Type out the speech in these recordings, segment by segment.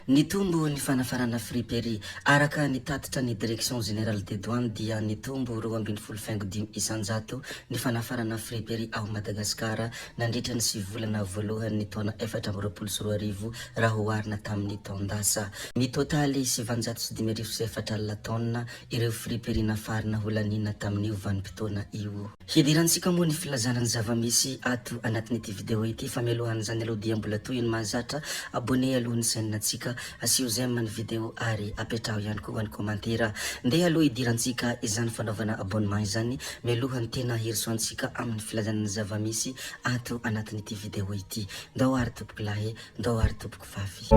Nitombo ny fanafarana friperie. Araka ny tatitra ny Direction Générale des Douanes dia nitombo 12,5% ny fanafarana friperie ao Madagasikara nandritra ny sivy volana voalohany ny taona 2024 raha oharina tamin'ny taon-dasa. Mitotaly 4950 taonina ireo friperie nafarina ho laniana tamin'io vanim-potoana io. Hidirantsika moa ny filazana ny zava-misy ato anatin'ity vidéo ity fa mialohan'izany aloha dia mbola toy ny mahazatra, abonner aloha ny chaîne ntsika, asio j'aime ny vidéo ary apetraho ihany koa ny commentaire. Ndeha aloha hidirantsika izany fanaovana abonnement izany mialoha ny tena hirosoantsika amin'ny filazana ny zava-misy ato anatin'ity vidéo ity. Ndao ary tompokolahy, ndao ary tompoko vavy.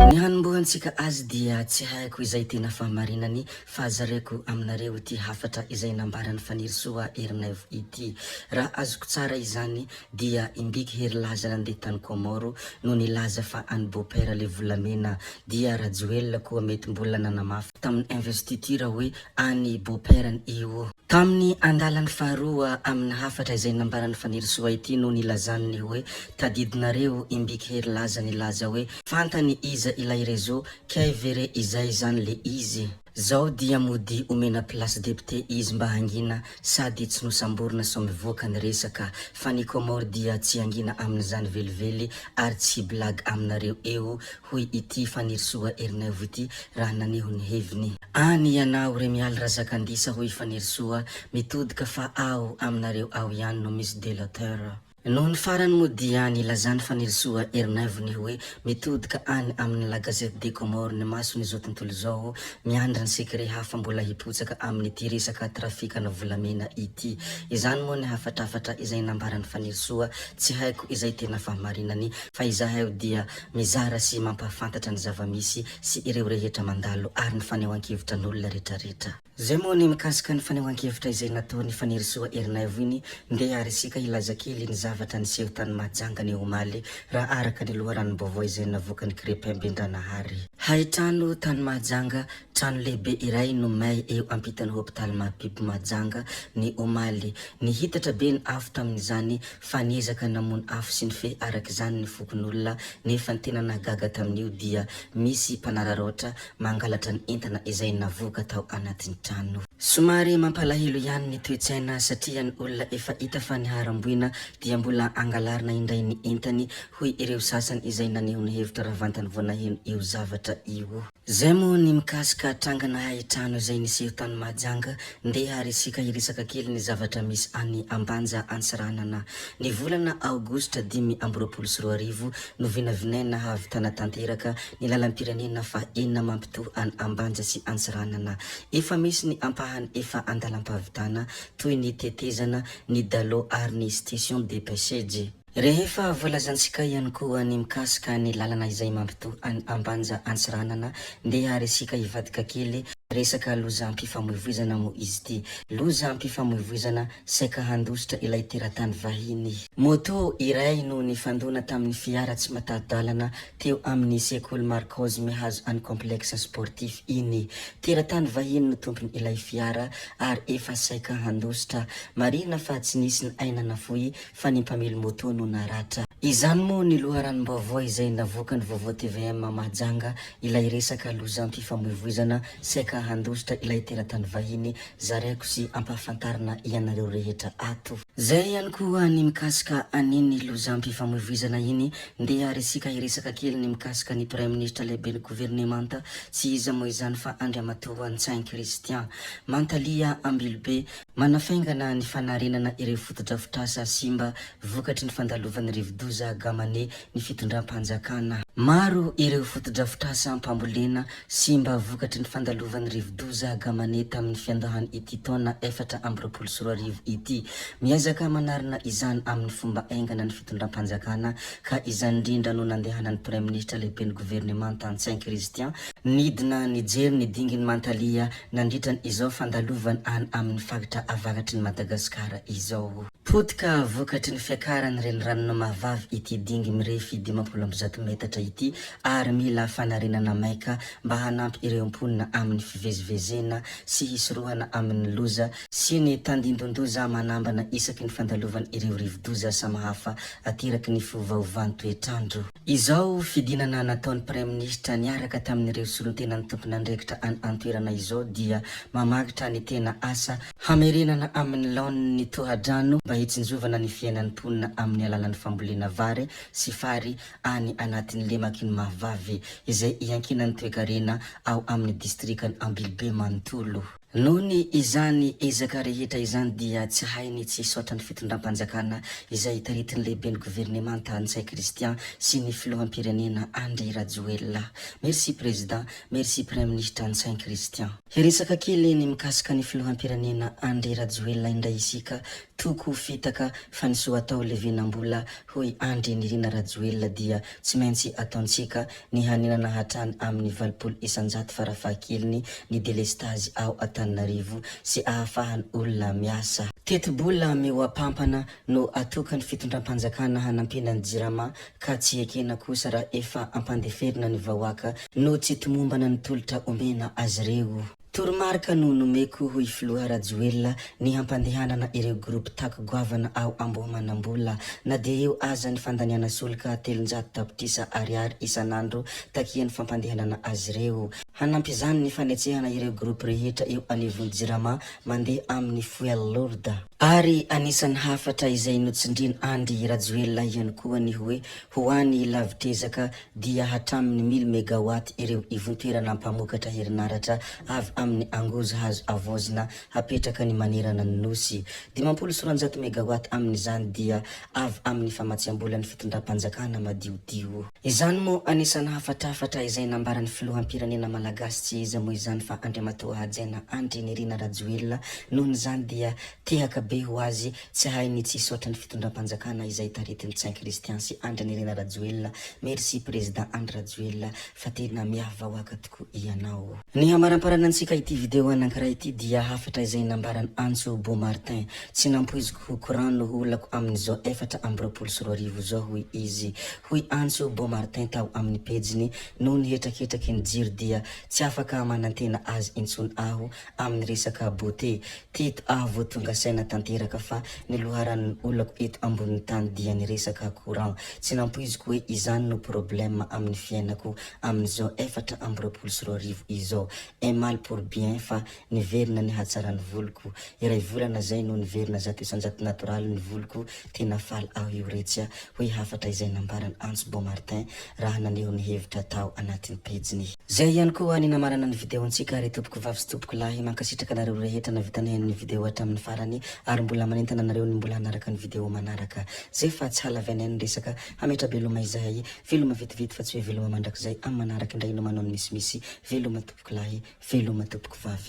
Ny hanombohantsika azy dia tsy haiko izay tena fahamarinany fa zaraiko aminareo ity hafatra izay nambaran'i Fanirisoa Ernaivo ity. Raha azoko tsara izany dia Imbiky Herilaza nandeha tany Comores no nilaza fa any beau-père le volamena dia Rajoelina koa mety mbola nanamafy tamin'ny investiture hoe any beau-père-ny io. Tamin'ny andalany faharoa amin'ny hafatra izay nambaran'i Fanirisoa ity no nilazany ny hoe tadidinareo Imbiky Herilaza nilaza hoe fantany iza ilay réseau kay ve re izay zany le izy? Zao dia mody omena place député izy mba hangina sady tsy nosamborina sao mivoaka ny resaka fa ny Comores dia tsy hangina amin'izany velively ary tsy hi-blague aminareo eo hoy ity Fanirisoa Ernaivo ity raha naneho ny heviny. Any ianao ry Mialy Razakandisa hoy Fanirisoa mitodika fa ao aminareo ao ihany no misy delateur. Noho ny farany moa dia nilazan'i Fanirisoa Ernaivo ny hoe mitodika any amin'ny La Gazette des Comores ny mason'izao tontolo izao miandry ny secret hafa mbola hipotsaka amin'ity resaka trafikana volamena ity. Izany moa ny hafatrafatra izay nambaran'i Fanirisoa, tsy haiko izay tena fahamarinany fa izahay dia mizara sy mampahafantatra ny zava-misy sy ireo rehetra mandalo ary ny fanehoan-kevitra n'olona retraretra. Zay moa ny mikasika ny fanehoan-kevitra izay nataon'i Fanirisoa Ernaivo iny, ndeha ary isika hilaza kely ny zavatra niseho tany Mahajanga ny omaly raha araka ny loharanom-baovao izay navoakan'i Crépin Bendranahary. Hay trano tany Mahajanga, trano lehibe iray no may eo ampitan'ny hopitaly Mahabibo Mahajanga ny omaly. Nihitatra be ny afo tamin'izany fa niezaka namono afo sy nifehy araka izany ny fokonolona nefa ny tena nahagaga tamin'io dia misy mpanararaotra mangalatra ny entana izay navoaka tao anatin'ny trano. Somary mampalahelo ihany ny toe-tsaina satria ny olona efa hita fa niharam-boina dia mbola angalarina indray ny entany hoy ireo sasany izay naneho ny hevitra raha vantany vao naheno io zavatra io. Zay moa ny mikasika trangana hain-trano izay niseho tany Mahajanga, ndeha ary isika hiresaka kely ny zavatra misy any Ambanja Antsiranana. Ny volana aogositra 2025 no vinavinaina hahavitana tanteraka ny lalam-pirenena faha enina mampitohy an Ambanja sy Antsiranana. Efa misy ny ampahany efa andalam-pahavitana toy ny tetezana, ny Dalo ary ny station de pêchage. Rehefa voalazantsika ihany koa ny mikasika ny lalana izay mampitohy an Ambanja Antsiranana, ndeha ary isika hivadika kely resaka lozam-pifamoivoizana moa izy ity. Lozam-pifamoivoizana saika handositra ilay teratany vahiny. Moto iray no nifandona tamin'ny fiara tsy mataho-dalana teo amin'ny sekoly Marcos mihazo an'i Complexe Sportif iny. Teratany vahiny no tompony ilay fiara ary efa saika handositra. Marihina fa tsy nisy ny aina nafoy fa ny mpamily moto no naratra. Izany moa ny loharanom-baovao izay navoakan'ny Vaovao tvm Mahajanga ilay resaka lozam-pifamoivoizana saika handositra ilay teratany vahiny zaraiko sy ampahafantarina ianareo rehetra ato. Zay ihany koa ny mikasika an'iny lozam-pifamoivoizana iny, ndeha ary isika hiresaka kely ny mikasika ny Praiminisitra lehiben'ny governemanta, tsy iza moa izany fa Andriamatoa Ntsay Christian. Mantalia Ambilobe, manafaingana ny fanarenana ireo fotodrafitrasa simba vokatry ny fandalovan'ny rivodoza Gamane ny fitondram-panjakana. Maro ireo fotodrafitrasam-pambolena simba vokatry ny fandalovan'ny rivodoza Gamane tamin'ny fiandohan' ity taona 2024 ity. Miezaka manarina izany amin'ny fomba haingana ny fitondram-panjakana ka izany indrindra no nandehanan'ny Praiminisitra lehiben'ny governemanta Ntsay Christian nidina nijery ny dingin'i Mantalia nandritra ny izao fandalovany any amin'ny faritra avaratry ny Madagasikara izao. Potika vokatry ny fiakaran'ny reniranon'i Mahavavy ity dingy mirefy 150 metatra ity ary mila fanarenana maika mba hanampy ireo mponina amin'ny fivezivezena sy hisorohana amin'ny loza sy ny tandindon-doza manambana isaky ny fandalovan'ireo rivodoza samahafa ateraky ny fiovaovan'ny toetr'andro. Izao fidinana nataon'ny Praiminisitra niaraka tamin'ireo solontenan'ny tompon'andraikitra any an-toerana izao dia mamagitra ny tena asa hamerenana amin'ny laoniny ny tohadrano mba hitsinjovana ny fiainan'ny mponina amin'ny alalan'ny fambolena vary sy fary any anatin'ny lemaky ny Mahavavy izay iankinan'ny toekarena ao amin'ny distrikan'i Ambilobe manontolo. Noho ny izany ezaka rehetra izany dia tsy hay ny tsy hisaotra ny fitondram-panjakana izay taritin'ny lehiben'ny governemanta Ntsay Christian sy ny filoham-pirenena Andry Rajoelina. Merci Président, merci Praiminisitra Ntsay Christian. Hiresaka kely ny mikasika ny filoham-pirenena Andry Rajoelina indray isika, toko fitaka fa ny soa atao levenam-bola hoy Andry Nirina Rajoelina dia tsy maintsy ataontsika ny hanenana hatrany amin'ny 80% farafahakeliny ny delestazy ao Antananarivo sy ahafahan'ny olona miasa. Tetibola mihoa-pampana no atokan'ny fitondram-panjakana hanampiana ny Jirama ka tsy ekena kosa raha efa ampandeferina ny vahoaka no tsy tomombana ny tolotra omena azy ireo. Toromarika no nomeko hoy Filoha Rajoelina ny hampandehanana ireo groupe tac goavana ao Ambohimanambola na dia eo aza ny fandaniana solika 300 tapitrisa ariary isan'andro takian'ny fampandehanana azy ireo. Hanampy izany ny fanetsehana ireo groupe rehetra eo anivon'ny Jirama mandeha amin'ny fuel lourd. Ary anisan'ny hafatra izay notsindrian'i Andry Rajoelina ihany koa ny hoe ho any lavitr'ezaka dia hatramin'ny mille megawatt ireo ivontoerana mpamokatra herinaratra avy amin'ny angozo hazo avaozina hapetraka ny manerana ny Nosy. 250 megawatt amin'izany dia avy amin'ny famatsiambolan'ny fitondram-panjakana madiodio. Izany moa anisan'ny hafatrafatra izay nambaran'ny filoham-pirenena malagasy tsy iza moa izany fa Andriamatoa Hajaina Andry Nirina Rajoelina, nohon'izany dia tehaka be ho azy tsy hay ny tsy hisaotra ny fitondram-panjakana izay taritin'i Tsain Christian sy Andry Nirina Rajoelina, merci Président Andry Rajoelina fa tena miavaoaka tokoa ianao. Ny hamaramparana antsika ity video anankiray ity dia hafatra izay nambaran'i Antso Beau Martin, tsy nampoiziko ho courant no olako amin'izao 2024 izao hoy izy. Hoy Antso Beau Martin tao amin'ny pejiny, noho ny hetraketraky ny jiro dia tsy afaka manantena azy intsony aho amin'ny resaka beauté. Teto aho vao tonga saina tanteraka fa ny loharanon'ny olako eto ambonin'ny tany dia ny resaka courant. Tsy nampoiziko hoe izany no problème amin'ny fiainako amin'izao 2024 izao. Un mal pour bien fa niverina ny hatsaran'ny voloko. Iray volana zay no niverina 100% natoraly ny voloko, tena faly aho io retsy a, hoy hafatra izay nambaran'i Antso Beau Martin raha naneho ny hevitra tao anatin'ny pejiny. Zay ihany koa ny namarana ny video-ntsika ry tompoko vavy sy tompoko lahy, mankasitraka anareo rehetra navita nihaino ny video hatramin'ny farany ary mbola manentana anareo ny mbola hanaraka ny video manaraka. Zay fa tsy halavainay ny resaka, hametra-beloma izahay, veloma vetivety fa tsy hoe veloma mandrakizay, amin'ny manaraka indray no manao ny misimisy, veloma tompoko lahy, veloma tompoko vavy.